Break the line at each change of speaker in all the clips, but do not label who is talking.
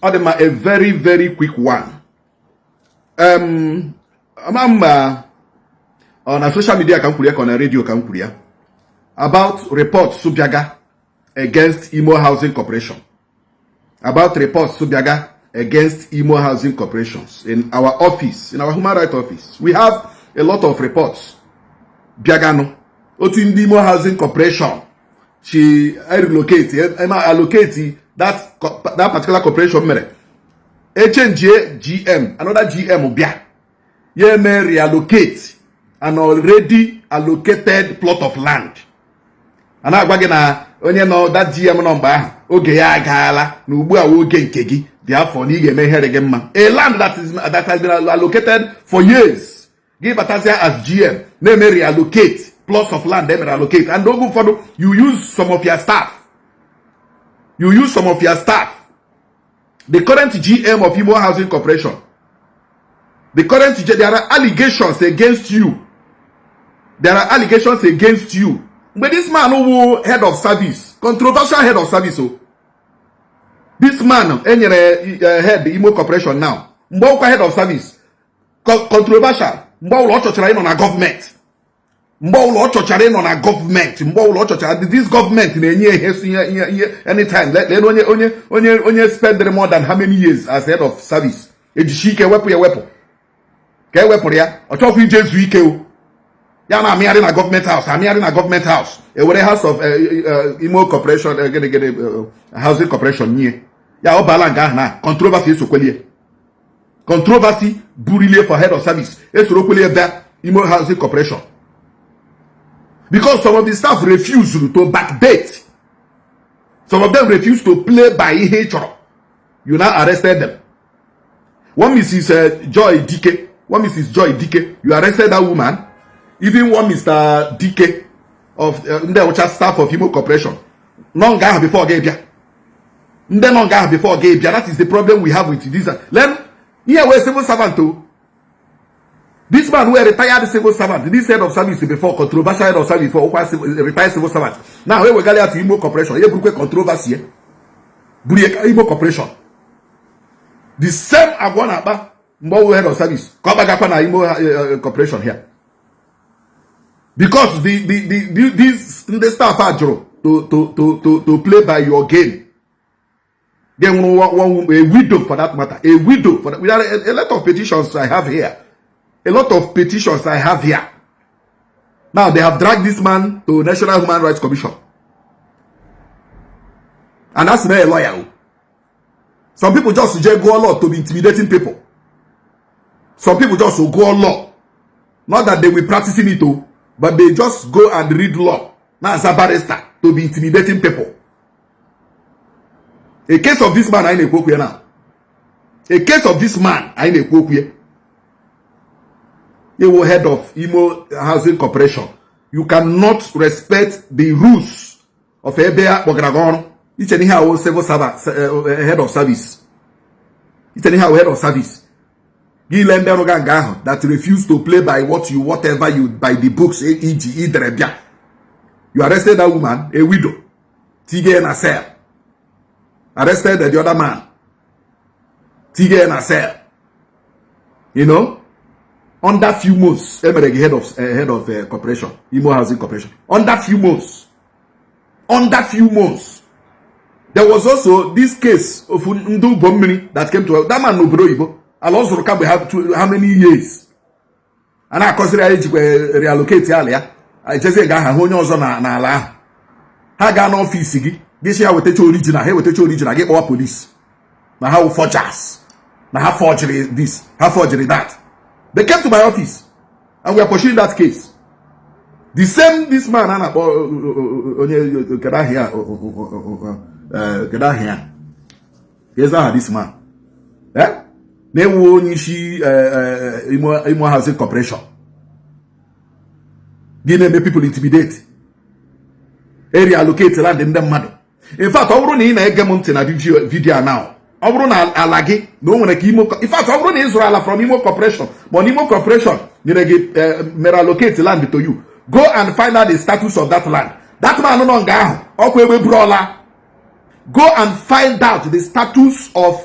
Ọ dị mma, a very, very quick one. Ama mma ọ na social media ka m kwuru ya, ka ọ na redio ka m kwuru ya, about reports bịaga against Imo Housing Corporation, about reports bịaga against Imo Housing Corporations. In our office, in our human rights office, we have a lot of reports bịaganụ otu ndị Imo Housing Corporation si relocate, ema allocate that particular corporation mere echenjie GM, another GM bịa ya eme reallocate an already allocated plot of land. A na-agwa gị na onye nọ, that GM nọ mgbe ahụ, oge ya agaala, na ugbu a oge nke gị dị afọ na ị ga-eme ihere gị mma. A land that has been allocated for years, gị batazia as GM na-eme reallocate plots of land emere allocate. And oge ụfọdụ you use some of your staff, you use some of your staff. The current GM of Imo Housing Corporation, the current G, there are allegations against you, there are allegations against you. Mgbe this man wụ head of service, controversial head of service o, this man enyere head Imo Corporation now, mgbe ọkwa head of service, controversial. Mgbe ọbụla ọ chọchara ịnọ na gọọmenti, mgbe ọbụla ọ chọchara ịnọ na gọọmenti, mgbe ọbụla ọ chọchara, this gọọmenti na-enye ihe ihe ihe ihe anytime. Lee onye spendere more than how many years as head of service, ejichi ike wepụ ya, wepụ ka e wepụrụ ya, ọ chọkwa ije zuo ike o, ya na-amịgharị na government house, amịgharị na government house, ewere house of Imo Corporation, gịnị gịnị, housing corporation nye ya. Ọ baala nga ahụ na controversy esokwelie, controversy burilie for head of service esorokwelie bịa Imo Housing Corporation, because some of the staff refused to backdate, some of them refused to play by ihe ị chọrọ. You now arrested them. One Mrs. Joy Dike, one Mrs. Joy Dike, you arrested that woman. Even one Mr. Dike of ndị ọcha staff of Imo Corporation nọ nga ahụ before ga bịa, ndị nọ nga ahụ before ga bịa. That is the problem we have with this. Then ihe wee civil servant o, this man were retired civil servant, this head of service before, controversial head of service before, ọkwa retired civil servant now, ewegala ya to Imo Corporation, ya burukwe controversy ya buru ya Imo Corporation. The same agwa ọ na-akpa mgbe ọ wụ head of service ka ọ kpagakwa na Imo Corporation here, because the these ndị staff a jụrụ to play by your game. They nwụrụ one, a widow for that matter, a widow for that. We are a lot of petitions I have here, a lot of petitions I have here. Now they have dragged this man to National Human Rights Commission, and that's not a lawyer o. Some people just je go law to be intimidating people. Some people just go law, not that they will practicing it o, but they just go and read law now as a barrister to be intimidating people. A case of this man anyị na-ekwu okwu ya now, a case of this man anyị na-ekwu okwu ya, Iwo head of Imo Housing Corporation, you cannot respect the rules of ebe a kpọgara gị ọrụ. Iche na ihe awụ civil servant, head of service, iche na ihe awụ head of service, gị ile ndị ọrụ ga nga ahụ that refuse to play by what you, whatever you, by the books iji idere bịa. You arrested that woman, a widow, tinye na cell, arrested the other man, tinye na cell. Under few months emere gị head of corporation, Imo Housing Corporation, under few months, under few months. There was also this case of ndị ụgbọ mmiri that came to that man n'obodo oyibo, ala ọ zụrụ kamgbe how many years, a na-akọziri ya ejikwa reallocate ala ya, ejezie ga aha hụ onye ọzọ na n'ala ahụ. Ha gaa n'ọfịs gị, gị sị ya wetacha original, ha ewetacha original, gị kpọwa police na ha wụ forgers, na ha forgery this, ha forgery that. They came to my office and we are pursuing that case. The same this man a na-akpọ onye, kedu aha ya? Kedu aha ya? Kedu aha this man na-ewu onye isi Imo Housing Corporation gị na-eme people intimidate, reallocate land ndị mmadụ? In fact, ọ bụrụ na ị na-ege m ntị na video now, ọ bụrụ na ala gị na o nwere ka Imo, in fact, ọ bụrụ na ị zụrụ ala from Imo Corporation, ma na Imo Corporation nyere gị, mere allocate land to you, go and find out the status of that land. That man nọ nga ahụ ọkwa egbe buru ọla. Go and find out the status of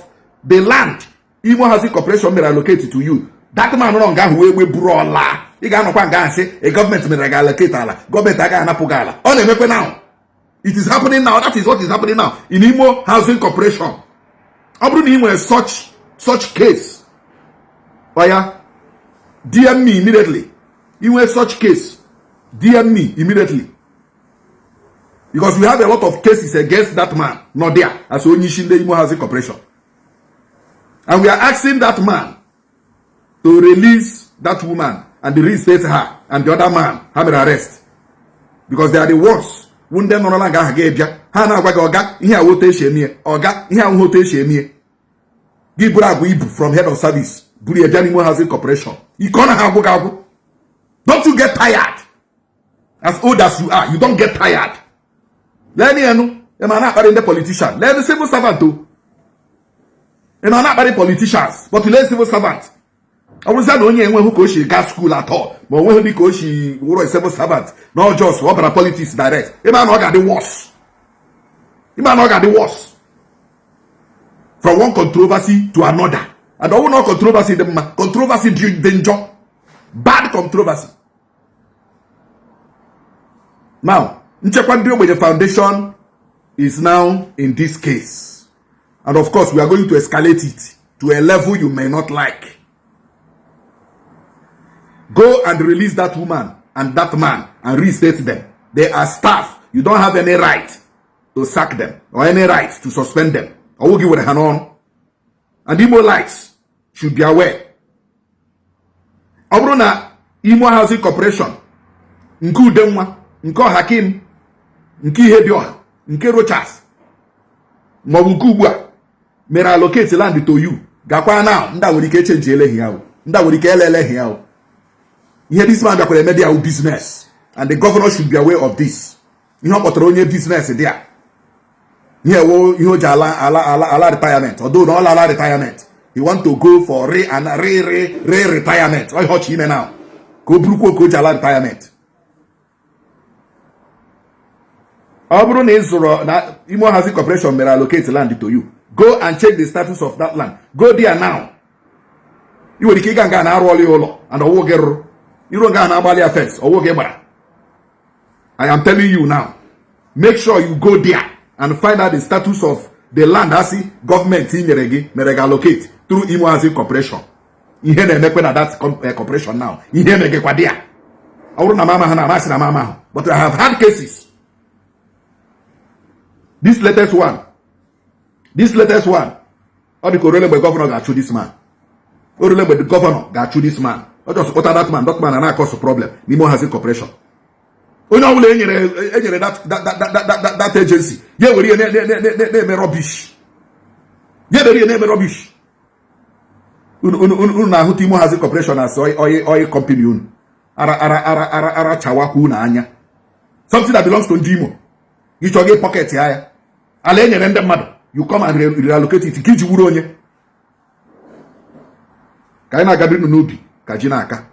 The land Imo Housing Corporation mere allocate to you, that man nọ nga ahụ wee gbe buru ọla. Ị ga-anọkwa nga ahụ sị gọọmenti mere ga allocate ala, gọọmenti agaghị anapụ gị ala. Ọ na-emekwe now. It is happening now. That is what is happening now in Imo Housing Corporation. Ọ bụrụ na ị nwere such case, oya, DM me immediately. Ị nwere such case, DM me immediately, because we have a lot of cases against that man not there as onye isi ndị Imo Housing Corporation, and we are asking that man to release that woman and reinstate her and the other man ha mere arrest, because they are the ones wụ ndị nọrọla nga ahụ ga-ebịa ha na-agwa gị, "Ọga, ihe a otu esi eme, ọga, ihe ahụ otu esi eme." Gị buru agwa ibu from head of service buru ya bịa n'Imo Housing Corporation, ike ọ na ha agwụ gị agwụ. Don't you get tired? As old as you are, you don't get tired? Lee enu ị ma na-akparị ndị politician, lee ndị civil servant o. Ị ma na-akparị politicians, but lee civil servant. Ọ bụrụzia na onye enweghị ka o si gaa school atọ, ma o nweghị dị ka o si wụrụ civil servant na ọjọọ, ọ bara politics direct, ịma na ọ ga-adị worse, ịma na ọ ga-adị worse. From one controversy to another, and ọ bụrụ na controversy dị mma, controversy dị njọ, bad controversy. Now, Nchekwa Ndị Ogbenye Foundation is now in this case, and of course we are going to escalate it to a level you may not like. Go and release that woman and that man and reinstate them. They are staff. You don't have any right to sack them or any right to suspend them. Ọwụ gị were ha n'ọrụ. And Imo lights should be aware. Ọ bụrụ na Imo Housing Corporation nke Udenwa, nke Ọhakim, nke Ihedioha, nke Rochas, maọbụ nke ugbu a mere allocate land to you, gakwa now. Ndị a nwere ike echange eleghị ya, ndị a nwere ike eleleghị ya. Ihe this man bịakwara eme dia business, and the governor should be aware of this. Ihe ọ kpọtara onye business dị a, ihe ewo ihe o ji ala ala ala ala retirement. Although na ọ lala retirement, he want to go for re and re re re retirement. Ọ ihe ọchị ime now ka o burukwuo ka o ji ala retirement. Ọ bụrụ na ị zụrụ na Imo Housing Corporation mere allocate land to you, go and check the status of that land. Go there now. Ị nwere ike ịga nga na arụ ọlụ ya ụlọ and ọwụ gị rụrụ iru nga na-agbalị ya fence, ọwụ gị gbara. I am telling you now, make sure you go there and find out the status of the land asị gọọmenti nyere gị, mere gị allocate through Imo Housing Corporation. Ihe na-emekwe na that corporation now, ihe emegekwa dị ya. Ọ bụrụ na mama ha na amasị na mama ahụ, but I have had cases. This latest one, this latest one, ọ dị ka orele mgbe governor ga-achụ this man, orele mgbe governor ga-achụ this man. Ọ just kpọta that man, that man na-acause problem n'Imo Housing Corporation. Onye ọbụla enyere that agency ya ewere ihe na-eme rubbish, ya ewere ihe na-eme rubbish. Unu na-ahụta Imo Housing Corporation as oil company. Unu ara ara ara ara ara chawakwa unu anya. Something that belongs to ndị Imo, ịchọ gị pocket ya ya. Ala enyere ndị mmadụ, you come and relocate it ka iji wuru onye. Ka anyị na-agabiri n'ubi ka ji na-aka.